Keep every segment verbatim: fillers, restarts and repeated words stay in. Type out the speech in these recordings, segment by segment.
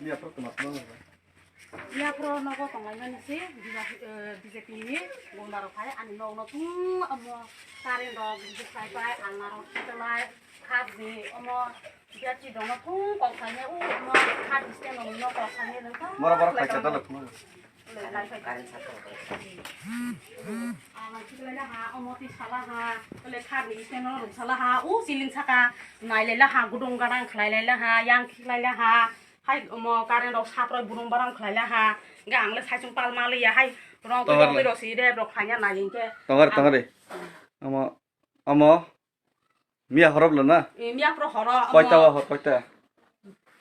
Miya phuru tuma phuru nang. Miya phuru nogo tonglaimani se, B J P ni gunda rok hai ani nog no tung amo current rok rijik khai pai, alna rok khiklai, khat di omo biya chi dong no tung kok sai ne u omo khat di stand rok no kok sai ne nang. Bora bora khai cha dalok phuru. Ang khiklai laha, omo twi sala ha, le khat ni stand rok sala ha, u ceiling saka nai lai laha, gudung gadang khlai lai laha, yang khiklai laha. Hai omo current rok saproi burung barang khlai laha. Ga ang le saichung pal ma liya hai rong Tongor twi le. Rok si rep rok khlai ya nai hingke. Tongor, tongor. Omo, omo. Miya horop lo na? Eh, miya pro horo. Koita omo. Wa hor koita?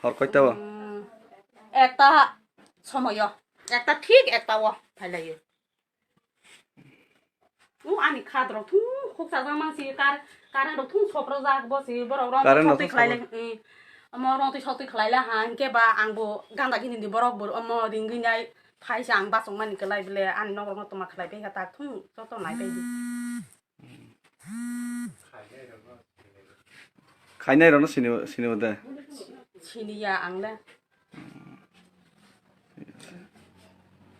Hor koita wa? Hmm, ekta somoyo. Ekta thik ekta wa phailayo. U ani khadrok thung khukchajak mang si kar-, current rok thung soprojak bo si borok rong Current rok sotwi thung khlai le, soprojak. Eh, omo rong twi sotwi khlai le ha, hingke ba ang bo ganda gini di borok bo omo ringwi nai phai se ang bachung mani kwlai bele ani nok rok no toma khlai pai kha tak thung joto nai pai di. Khainai rok no sini, sini de. Sini ya ang le.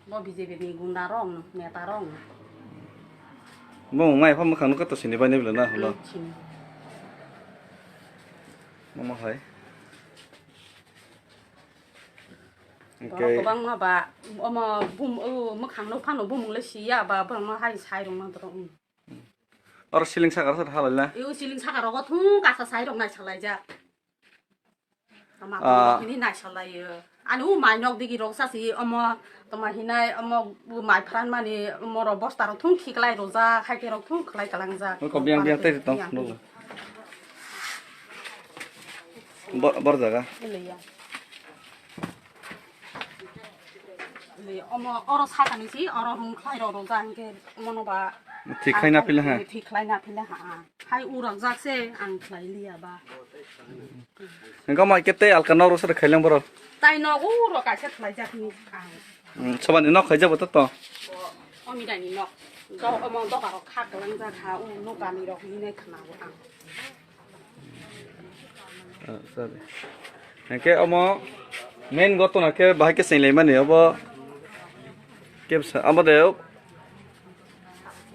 Bo B J P ni gunda rok no, neta rok no. Bo wng mai pha mwkhang no kato sini bai nai bwla na holo. Hmm, sini. Mama hai. Borok Hingke kwbangma ba, omo bum, o, mwkhang no phano bumung le siya ba, borok no hai sai rok ma borok, um. Oro siling saka rok halai na? Iyo siling saka rogo thung kasa sai rok nai salai jak. Tama Ah. Borok hini nai salai yo. Ani u mai nok digi rok sasi omo tama hinai omo u mai phran mani omo ro bosta rok thung khiklai rojak, hai ke rok thung khlai kalang jak. Oi, kok biang biang tei tong. Biang. Bo-, bor jaga. Ele ya. Omo oro sakani si, oro hum khlai rok rok jang khe, omo no ba. Thik khlai na phila ha. Thik khlai na phila ha. Hai u rok jak se, ang khlai liya ba. Engka mai kete alka nok rok sar khaileng borok. Tai nok u rok kaisa khlai jak ni ang. Hmm, sobani nok khaijak bo to to. Omi dani nok. Do, omo doka rok khak lang jak ha, u nok ani rok hinai khna bo ang. Ah, sorry. Hingke omo main gotona khe bahai khe chenglaimani obo kebsa omo de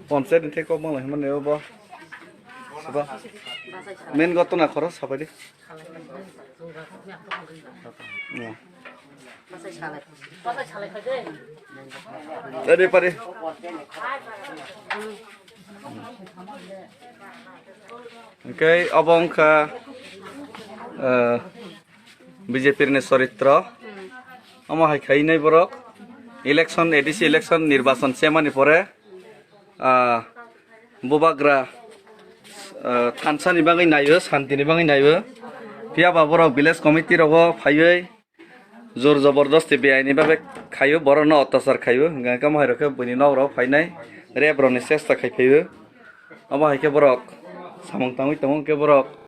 ponchayat ni thai kok manglai mani obo. Obo main gotona khoro sapai di. Pari, pari. Hingke obo wngkha, eh, B J P ni choritro. Omo hai khainai borok election, A D C election nirbachon chemani pore, ah, bubagra, ah, thansa ni bagwi naiyo, shanti ni bagwi naiyo. Phiya ba borok village committee rogo phaiwi, jor jobordosti beaini babe khaio, borokno otyachar khaio, hingkha khe mohai rok khe buini nok rok phainai, rep rokni chesta khai phaio. Omo hai khe borok samung tangwi tongo, hingkhe borok